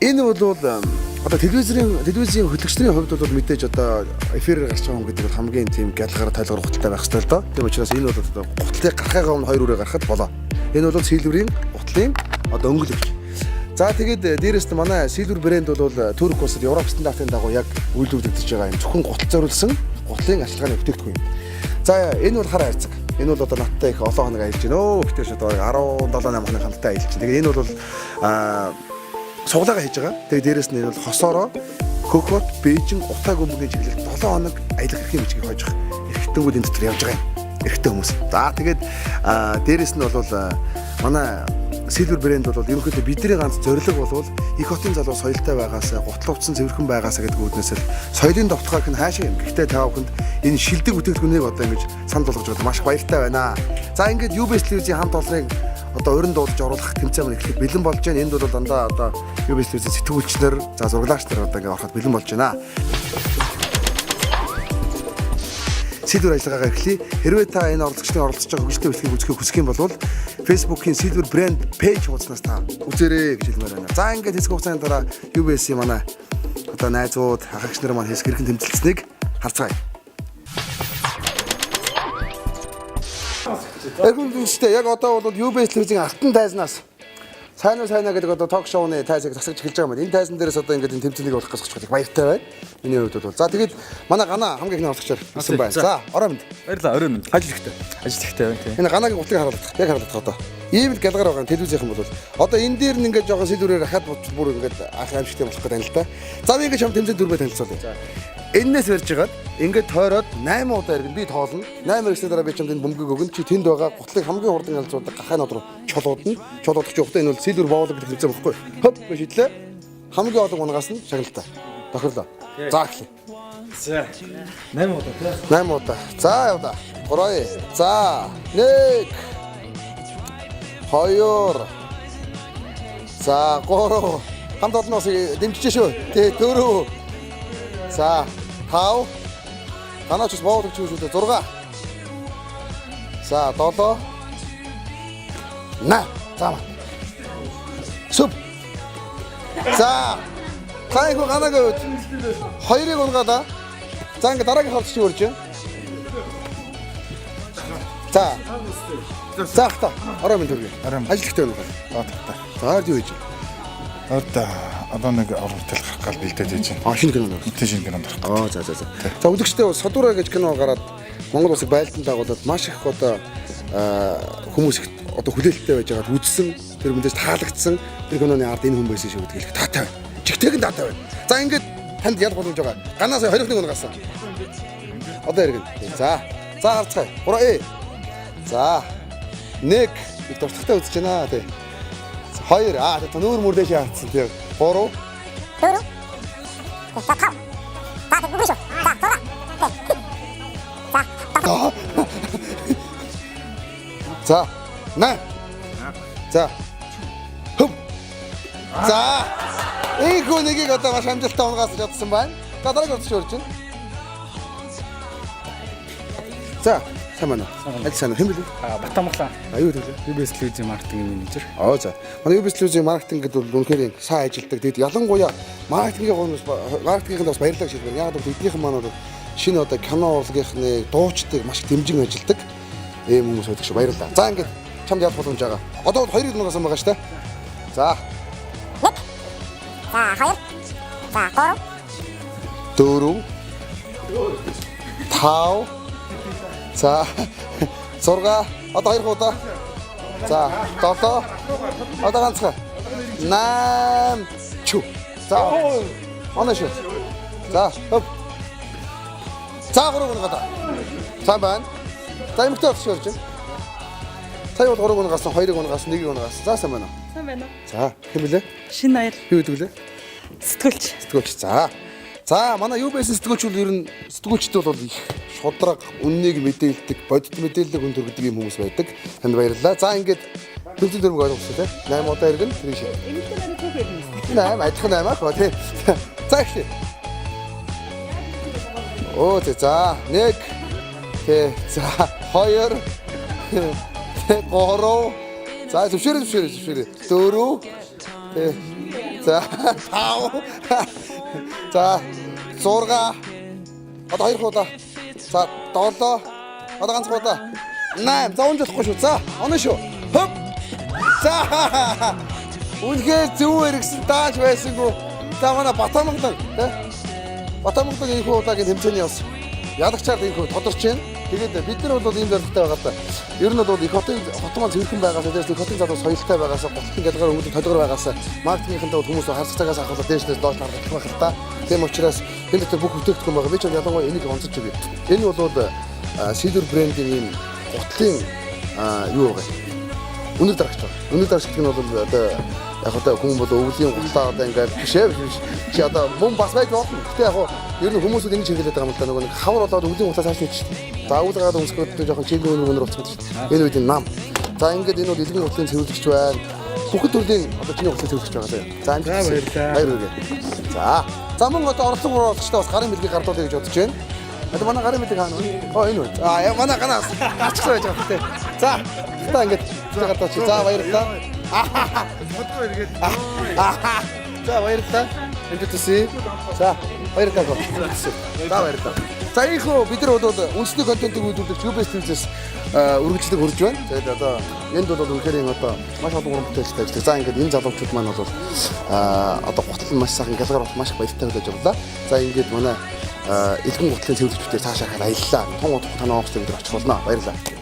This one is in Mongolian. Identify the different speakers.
Speaker 1: Энэ бол одоо телевизийн хөтлөгчдийн хувьд бол мэдээж одоо эфирээр гарч байгаа хүн гэдэг бол хамгийн тийм гялгаар тойлгор гуталтай байх ёстой л доо. Тийм учраас энэ бол одоо гутлыг гарахыгаа өмнө хоёр үрээ гаргахад болоо. Энэ бол Silver-ийн гутлын одоо өнгөлөгч. За тэгээд дээрэс нь манай Silver брэнд бол Турк улсад Европ стандартын дагуу яг үйлдвэрлэгдэж байгаа юм зөвхөн гутал зориулсан гутлын арчилгааны бүтээгдэхүүн юм. За энэ бол хар хайрцаг. Энэ бол одоо надтай их олон хоног аялж байна. Өө битэр шууд 17 8 хоног хамтдаа аялж байна. Тэгээд энэ бол суглаагаа хийж байгаа. Тэгээд дээрэс нь энэ бол хосоороо Хөхөт, Бээжин, Утаа гүмбэгийн чиглэлд 7 хоног аялах эрхийн бичгийг хожих эрхтэнгүүд энэ дотор явж байгаа юм. Эрхтэн хүмүүс. За тэгээд дээрэс нь бол манай Silver брэнд бол ерөнхийдөө бидний ганц зорилго бол их хотын залуу соёлтой байгаасаа, гутал хувцсан цэвэрхэн байгаасаа гэдэг үүднээс л соёлын довтолгойг нь хаашаа юм. Гэхдээ та бүхэнд энэ шилдэг бүтээгдэхүүнийг одоо ингэж санал болгож байгаад маш их баяртай байна. За ингээд UBS телевизийн хамт олоныг одоо уран дуудаж оруулах тэмцээн маань эхлэх бэлэн болж байна. Энд бол дандаа одоо UBS телевизийн сэтгүүлчнэр, за зураглаач нар одоо ингээд ороход бэлэн болж байна. Silver ажиллагаагаа эхлэе. Хэрвээ та энэ оролцогчдын оролцож байгаа хөгжилтэй бичлэгийг үзэхийг хүсэх юм бол Facebook-ийн Silver Brand page хуудаснаас та үзээрэй гэж хэлмээр байна. За ингээд хэсэг хугацааны дараа UBS-ийн манай одоо найзууд, ахагч нар маань хэсэг хэрхэн тэмцэлцсэнийг харцгаая. Эрхэм үзэгчдээ яг одоо бол UBS телевизийн алтан тайзнаас сайн уу сайнаа гэдэг одоо ток шоуны тайзыг засаж эхэлж байгаа юм байна. Энэ тайзан дээрээс одоо ингээд энэ тэмцээнийг болох гэж их баяртай байна. Миний хувьд бол. За тэгээд манай Гана хамгийн ихний оролцогчоор ирсэн байна. За орой минь.
Speaker 2: Баярлалаа, орой минь.
Speaker 1: Ажил ихтэй.
Speaker 2: Ажил ихтэй байна тийм.
Speaker 1: Энэ Ганагийн гутлыг харуулах. Яг харуулах одоо. Ийм л галгаар байгаа телевизийнхэн бол одоо энэ дээр нь ингээд жоохон сэлүүрээр хахад бүр ингээд анх аимшигтай болох гэдэг юм л та. За би ингээд чам тэмцээн дөрвөө танилцуулъя. Эннээс барьж хагаад ингээд тойроод 8 удаа иргэн би тоолно. 8 иргэсний дараа би чамд энэ бөмбөгийг өгнө. Чи тэнд байгаа гутлыг хамгийн хурдан ялзуулдаг гахай нод руу чолуудна. Чолуудах чи ухтаа энэ бол сэлүүр боолог гэдэг тэмцээн бохгүй. Хөп гэж шидлээ. Хамгийн олон унгаас нь шагналтай. Тохирлоо. За эхлэе.
Speaker 2: За 8 удаа тийм.
Speaker 1: 8 удаа. За явда. 3. За 1 2 За 3 хамт олноос дэмжиж шүү. Тэ 4 За 5 Танаач бас боолог ч шүү дээ. 6 За 7 8 За маа. Сүп. За та их ганагийн үед хоёрыг унгаалаа. За ингээ дараагийн холцч өрж байна. За. За ахта. Орой минь төргий.
Speaker 3: Орой минь.
Speaker 1: Ажил ихтэй байна уу?
Speaker 3: Аа тавтай.
Speaker 1: За юу хийж?
Speaker 3: Одоо одоо нэг уран бүтээл гарах гал бэлдээд байж байна.
Speaker 1: А шинэ кино нэр.
Speaker 3: Тэ шинэ кинонд гарах.
Speaker 1: Аа за за за. За үзэгчдээ Содура гэж кино гараад Монгол улсыг байлдан дагуулад маш их одоо хүмүүс их одоо хүлээлттэй байж байгаад үзсэн тэр мэдээж таалагдсан тэр киноны ард энэ хүн байсан шүү гэдгийг хэлэх таатай байна. Чигтэйг нь таатай байна. За ингээд танд ял боломж байгаа. Ганаас 21 он гарсан. Одоо иргэн. За. За харцгаая. 3 э. За. 1 их дуртахтай үзэж байна тий. 2 аа тэ нүүр мөр дэше хатсан тий. 3
Speaker 4: 4 За 5 За тэгвэл шүү. За 6 За
Speaker 1: За. 8. За. Хөв. За. Ийхүү нэгийг одоо маш амжилттай унгаас чадсан байна. За дараагийн урдч урж байна. За, сайн байна уу? Аль сайн уу? Хэн бэлээ?
Speaker 2: А Батамглаа.
Speaker 1: А юу гэдэг вэ?
Speaker 2: UBS телевизийн маркетинг менежер.
Speaker 1: Аа за. Манай UBS телевизийн маркетинг гэдэг бол үнэхээр сайн ажилладаг. Тэгэд ялангуяа маркетингийн маркетингийн бас баярлалаа гэж хэлмээр. Яг бол эднийхэн маань бол шинэ одоо кино урлагийнхны дуучдыг маш их дэмжин ажилладаг ийм хүмүүс байдаг шүү. Баярлалаа. За ингээд чамд яд боломж байгаа. Одоо бол 2 унгасан байгаа шүү дээ. За
Speaker 4: 1 За 2 За 3
Speaker 1: 4 5 За 6 одоо 2 удаа. За 7 одоо ганцхан 8 чү. За оноо шүү. За хөп. За 3 унгаад. Сайн байна. За эмэгтэй болчих орж байна. Сая бол 3 унгасан, 2 унгасан, 1 унгасан. За сайн байна уу?
Speaker 5: Сайн байна уу?
Speaker 1: За хэн бэлээ?
Speaker 5: Шинэ аяр
Speaker 1: Юу гэдэг вүлээ?
Speaker 5: сэтгүүлч.
Speaker 1: Сэтгүүлч. За. За манай UBS сэтгүүлч бол ер нь сэтгүүлчд бол их шудраг, үннийг мэдээлдэг, бодит мэдээлэл хүн төрдөг юм хүмүүс байдаг. Танд баярлалаа. За ингээд тэмцээн дөрмөг ойлгосон тий. 8 удаа иргэн тэр шиг.
Speaker 5: Эмэгтэй нарыг цөөх байдаг юм.
Speaker 1: 8 адилхан 8 ах ба тий. За эхлэе. Оо тий за 1 тий за 2 3 за зөвшөөрэй зөвшөөрэй зөвшөөрэй 4 тий За 5. За 6. Одоо хоёр хуудаа. За 7. Одоо ганц хуудаа. 8. За унж болохгүй шүү. За онно шүү. Хөп. За. Үнэхээр зөв эргэсэн дааж байсангүй. За манай Батамгалан тий. Батамгалан энэ хүү удаагийн тэмцээний бас ялагчаар энэ хүү тодорч байна. Тэгээд бид нар бол ийм зорилготой байгаа та. Ер нь бол их хотын хот маань цэвэрхэн байгаасаа дээрс их хотын залуу соёлтой байгаасаа гутлын галгаар өнгөлөг толгор байгаасаа маркетингийнхэнтэй бол хүмүүс харц цагаас ахуулаад дээшнээс доош харагдах байх л та. Тийм учраас энэ дотор бүх бүтээгдэхүүн байгаа. Би ч ялангуяа энийг онцолж өгье. Энэ бол Silver брендийн ийм гутлын юу байгаа юм? Үнэр дарагч байна. Үнэр дарагч гэдэг нь бол одоо яг одоо хүн бол өвлийн гутлаа одоо ингээд биш ээ биш. Чи одоо мөн бас байж болно. Гэтэ яг хуу ер нь хүмүүсүүд ингэж хэрэглээд байгаа юм л да нөгөө нэг хавар болоод өвлийн гутлаа цааш нийт шүү дээ. За өвөл гараад өмсгөөд жоохон чиглэн үнэр үнэр болчиход шүү дээ. Энэ үед энэ нам. За ингээд энэ бол элгэн гутлын цэвэрлэгч байна. Бүхэн төрлийн одоо чиний гутлын цэвэрлэгч байгаа заяа. За ингээд
Speaker 2: баярлалаа.
Speaker 1: Баяр хүргэе. За. За мөн одоо орлого оруулагчдаа бас гарын бэлгийг гардуулъя гэж бодож байна. Одоо манай гарын бэлэг хаана вэ? Оо энэ үү. Аа яа манай ганаас гарчихсан байж байгаа хэрэг. За. Та ингээд гардаач. За баярлалаа.
Speaker 3: Бодгоо эргээд.
Speaker 1: За баярлалаа. Энд төсөө. За баярлалаа. За баярлалаа. За ийхүү бид нар бол үндэсний контентыг үйлдвэрлэгч UBS телевизээс үргэлжлэг хурж байна. Тэгээд одоо энд бол үнэхээр юм одоо маш олон уран бүтээлчтэй ажилладаг. За ингээд энэ залуучууд маань бол одоо гутал нь маш сайхан галгаар бол маш их баяртай хүлээж авлаа. За ингээд манай элгэн гутлын цэвэрлэгчдээ цаашаа хараад аяллаа. Тун удахгүй танай оффист бид нар очих болно. Баярлалаа.